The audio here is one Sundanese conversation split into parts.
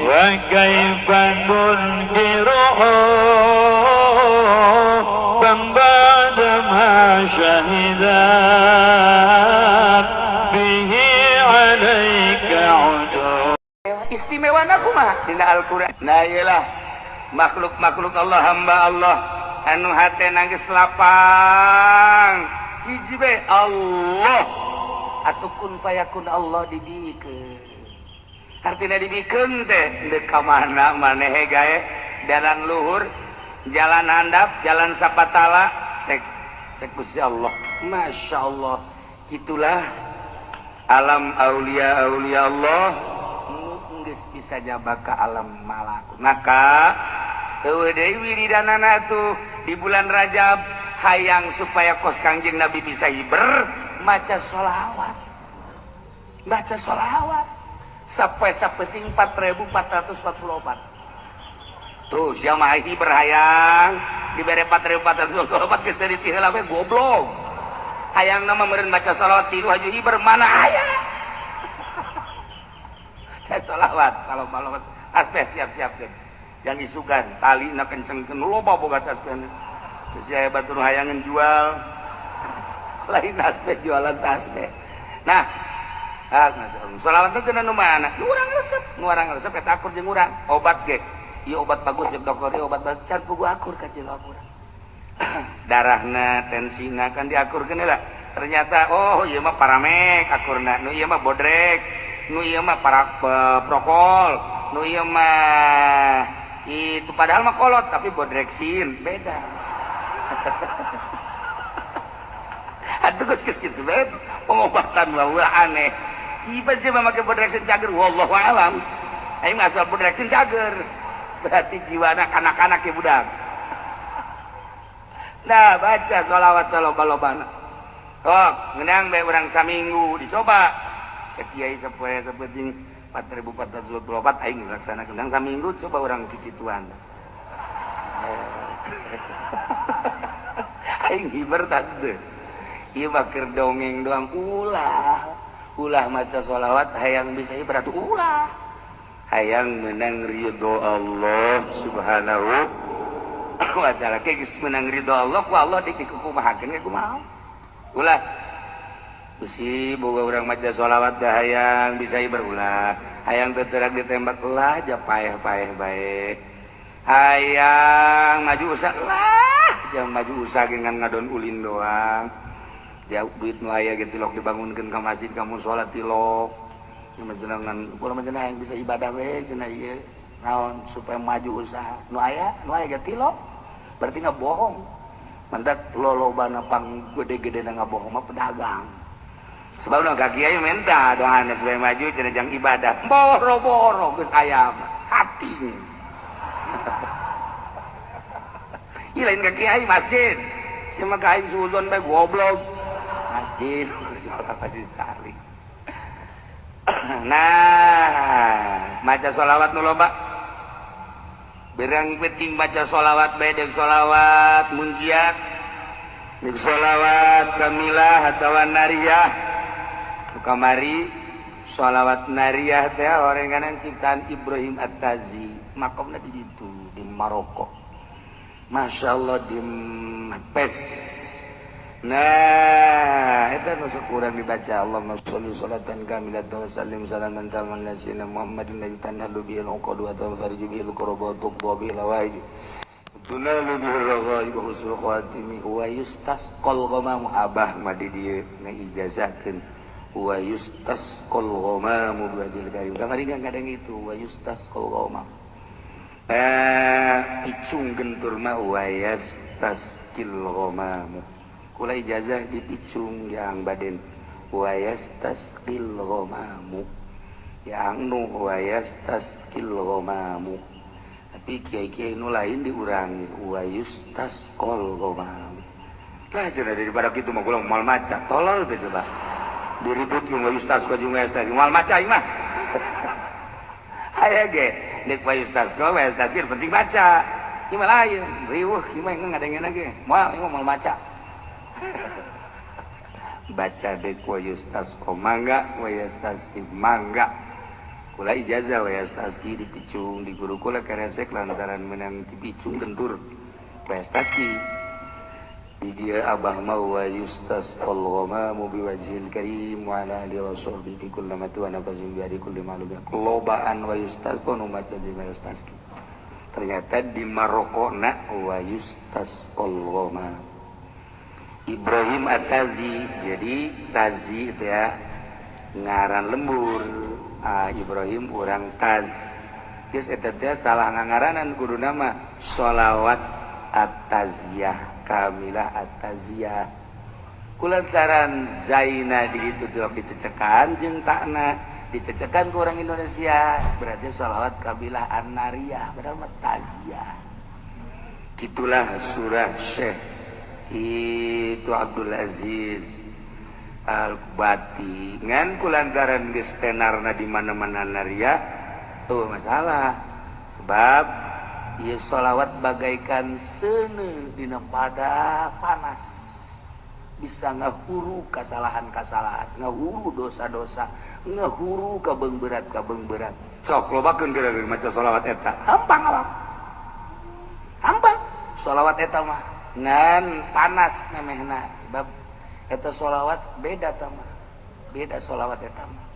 وكيف تنكر حبا بعد ما شهدت به عليك عدو. Istimewa kumaha? Dina Al-Qur'an. Nah, iyalah makhluk-makhluk Allah, hamba Allah anu hate nangis lapang hiji be Allah. Atau kun fayakun Allah dibikeun. Artinya dibikeun teh deuk ka mana maneh gae, jalan luhur, jalan handap, jalan sapatala, cek cek Gusti Allah. Masya Allah, gitulah. Alam aulia, aulia Allah. Nu geus bisa jaba ka alam malakut. Maka eueuh deui wiridanana tuh di bulan Rajab, hayang supaya kos Kangjeng Nabi bisa hiber. Maca sholawat, baca sholawat sampai sapeting 4444. Tuh sia mah hiber hayang dibere 4444 geus dari ti heula we, goblok. Hayang nama meureun baca sholawat tilu haju hiber, mana aya? Saya sholawat kalau malam tasbih siap-siap deh. Jangan isukan tali na kencengkeun, loba boga tasbih. Geus aya batur hayangan jual Lain tasbih, jualan tasbih. Nah, ah, sholawat teh nu mana nu urang resep, nu urang resep eta akur jeung urang. Obat ge ieu obat bagus jeung dokter, ieu obat bagus, can pugu akur ka jeung urang. Darahna, tensina kan diakurkeun lah. Ternyata oh ieu mah paramek akurna, nu ieu mah bodrek, nu ieu mah para prokol, nu ieu mah itu, padahal mah kolot tapi bodreksin. Beda. Atuh geus geus kitu bae pengobatan mah aneh. Ieu sih mah make bodreksin cager, wallahu alam. Aing mah asal bodreksin cager berarti jiwana kanak-kanak ya budak. Nah, baca sholawat saloba-lobana. Oh, ngenang bae urang saminggu dicoba. Cek kiai sapoe sapenting 4424 aing laksanakeun. Nang saminggu coba urang kikituan. Aing hiber tante. Ieu mah keur dongeng doang, ulah. Ulah maca sholawat hayang bisa hiber atuh ulah. Hayang menang ridho Allah Subhanahu wa ta'ala. Kayak geus menang ridho Allah ku Allah dik dikukumahakeun ge kumaha. Ulah besi boga urang maca sholawat dah hayang bisa hiber ulah. Hayang teu ditembak ulah, ja paeh-paeh bae. Hayang maju usaha lah, jangan maju usaha dengan ngadon ulin doang. Jauh duit nu aya ge tilok dibangunkeun ka masjid, ka musala tilok. Jenengan kula mah cenah hayang bisa ibadah we cenah, ieu naon supaya maju usaha, nu aya nu aya ge tilok, berarti ngabohong. Mantak lolobana pang gede-gede na ngabohong mah pedagang. Sebab nu ka kiai minta doana supaya maju cenah jang ibadah. Boro-boro geus aya mah hati. Ih lain ka kiai masjid. Sia mah ka aing suuzon bae, goblok. Masjid salat haji sekali. Nah, maca sholawat nu loba. Berang penting baca sholawat bae deuk sholawat munjiat. Deuk sholawat kamilah atawa nariyah. Nu kamari sholawat nariyah teh orenganan ciptaan Ibrahim At-Tazi. Makomna di ditu di Maroko. Masya Allah di Fes. Nah, itu nu kurang dibaca Allahumma sholli sholatan kamilatan wa sallim salaman taman ala sayyidina Muhammadin alladzi tanhalu bihil uqad wa tanfariju bihil kurab wa tuqda bihil hawaij tunalu bihil raghaib wa husnul khatimi wa yustasqal ghamamu. Abah mah di dieu ngaijazakeun wa yustasqal ghamamu bi wajhil karim. Kamari kadang itu wa yustasqal ghamam. Picung gentur mah wa yastasqil ghamamu. Kula ijazah dipicung yang baden wa yastasqil ghamamu, yang nu wa yastasqil ghamamu, tapi kiai-kiai nu lain diurangi wa yustasqal ghamamu. Lah cenah daripada kitu mah kula moal maca, tolol teh coba diributkeun wa yustasqa jeung wa yastasqil, moal maca ieu mah. Aya ge deuk wa yustasqa wa yastasqil penting baca ieu mah lain riweuh ieu mah ngadengeuna ge Moal ieu mah moal maca. Baca dek wa yustasqa mangga, wa yastasqi mangga. Kula ijazah wa yastaski dipicung di guru kula keresek lantaran menang dipicung gentur wa yastaski di dia abah mau wa yustasqal ghamamu biwajhil karim wa ala alihi wa sahbihi kullama wa nafazin bi adi kulli ma'lum lobaan wa yustasqa nu maca di yastaski ternyata di Marokona wa yustasqal ghamam Ibrahim At-Tazi jadi Tazi itu ya ngaran lembur Ibrahim urang Taz geus eta teh salah ngangaranan kudu nama sholawat At-Taziyah Kamilah At-Taziyah kulantaran Zaina di itu dicecekan jeung takna dicecekan ke orang Indonesia berarti sholawat Kabilah An-Nariyah padahal mah Taziyah gitulah surah Syekh itu Abdul Aziz Al-Kubati ngan kulantaran geus tenarna di mana-mana Nariyah tuh masalah sebab ieu sholawat bagaikan seuneu dina pada panas bisa ngahuru kasalahan-kasalahan ngahuru dosa-dosa ngahuru kabeung berat sok lobakeun geura maca sholawat eta hampang awak hampang sholawat eta mah ngan panas memehna sebab eta sholawat beda tah mah beda sholawat eta mah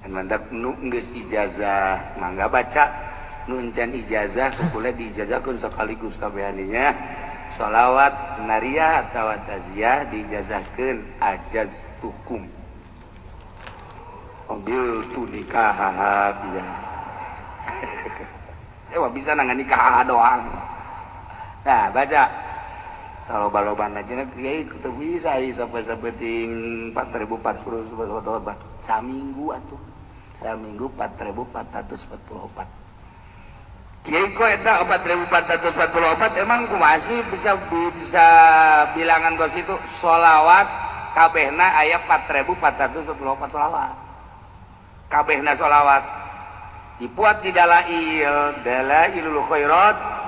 mandak nu geus ijazah mangga baca nuncan ijazah kula diijazahkeun sekaligus kabehaninya sholawat nariyah atawa taziyah diijazahkeun ajaz tukum mobil tu nikah ya saya bisa nangan nikah doang nah baca saloba-lobana cenah kiai teu bisa sampai sapeting 4044 saminggu atuh saminggu 4444 kiai kok eta 4444 emang kumaha sih bisa bilangan kos itu sholawat kabehna aya 4444 sholawat kabehna sholawat dibuat di dalail dalailul khairat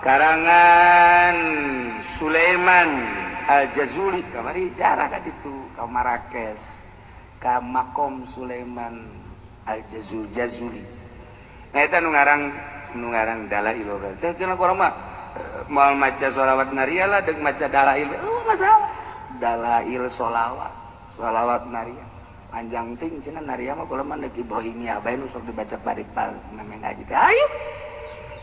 karangan Sulaiman Al-Jazuli kamari jarah ka ditu ka Marrakesh ka makom Sulaiman Al-Jazuli nah eta nu ngarang dalail teh cenah urang mah moal maca sholawat nariyah lah deuk maca dalail oh masalah dalail sholawat sholawat nariyah panjang ting cenah nariyah mah kula mah deuk Ibrahimiyah bae nu sok dibaca bari namanya ngaji teh ayo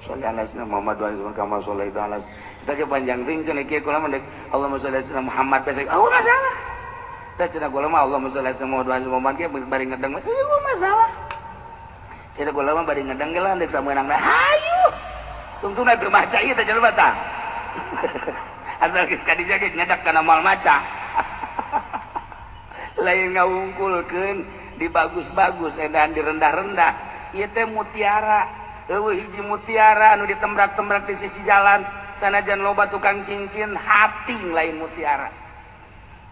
sholli ala sayyidina Muhammad wa ala kama shallaita ala kita ge panjang ting cenah kieu kula mah deuk Allahumma sholli ala sayyidina Muhammad pesek oh masalah da cenah kula mah Allahumma sholli ala sayyidina Muhammad wa ala Muhammad ge bari ngedeng oh masalah cenah kula mah bari ngedeng ge lah deuk sameunangna hayu tungtungna teu maca ieu teh jelema tah asal geus kadinya ge nyedak kana moal maca lain ngawungkulkeun di bagus-bagus edan di rendah-rendah ieu teh mutiara eueuh hiji mutiara anu ditembrak-tembrak di sisi jalan sanajan loba tukang cincin hati lain mutiara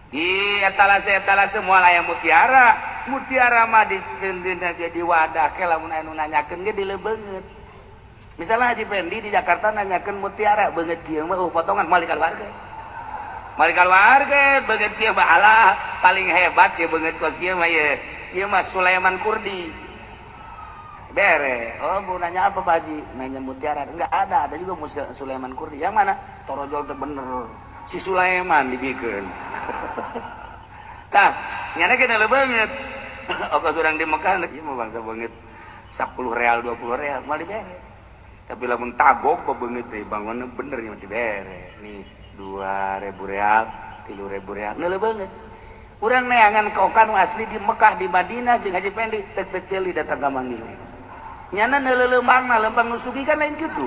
di etalase moal aya mutiara mutiara mah dikeundeunna ge di wadah ke lamun anu nanyakeun ge dileubeungeut misalnya Haji Pendi di Jakarta nanyakeun mutiara beungeut kieu mah potongan moal dikaluarkeun moal dikaluarkeun beungeut kieu mah alah paling hebat ye beungeut kos kieu mah ye ieu mah Sulaiman Kurdi bere oh mau nanya apa Pak Haji nanya mutiara enggak ada juga Sulaiman Kurdi yang mana torojol teh bener si Sulaiman dibikeun tah nyana ge neuleuh beungeut okos urang di Mekah ieu mah bangsa beungeut 10 real 20 real moal dibere tapi lamun tagok beungeut teh bangunna bener nya dibere nih 2000 real 3000 real neuleuh beungeut urang neangan kokan asli di Mekah di Madinah jeung Haji Pendi tek tek ceuli datang ka manggil nyana neuleuh leumpangna leumpang nu sugih kan lain kitu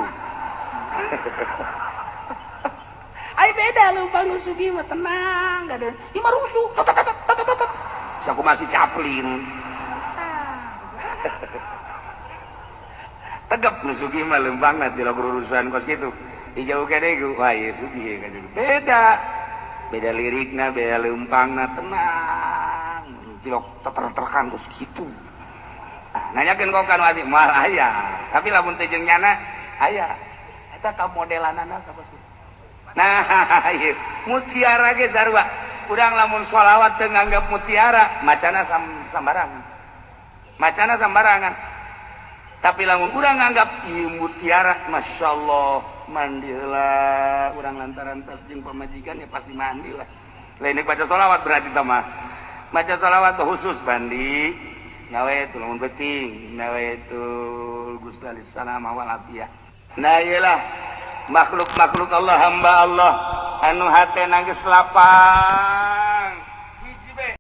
ai beda leumpang nu sugih mah tenang gak ada ieu mah rusuh tot tot tot tot sakumaha si Chaplin tegep nu sugih mah leumpangna tilok rurusuhan kos kitu dijauh kene wah ieu sugih kan beda beda lirikna beda leumpangna tenang tilok teter-terkan kos kitu nanyakeun kok kan wajib moal aya tapi lamun teu jeung nyana aya eta ka modelanana ka kos kitu nah ieu mutiara ge sarua urang lamun sholawat teu nganggap mutiara macana sambarangan macana sambarangan Tapi lamun urang nganggap ieu mutiara, Masya Allah, mandi heula urang lantaran tas jeung pamajikan, ya pasti mandi lah. Lain baca sholawat berarti mah baca sholawat khusus mandi. Nawaitu lamun penting, nawaitu ghusla lissalamah wal afiyah. Nah, iyalah makhluk-makhluk Allah, hamba Allah anu hate geus lapang.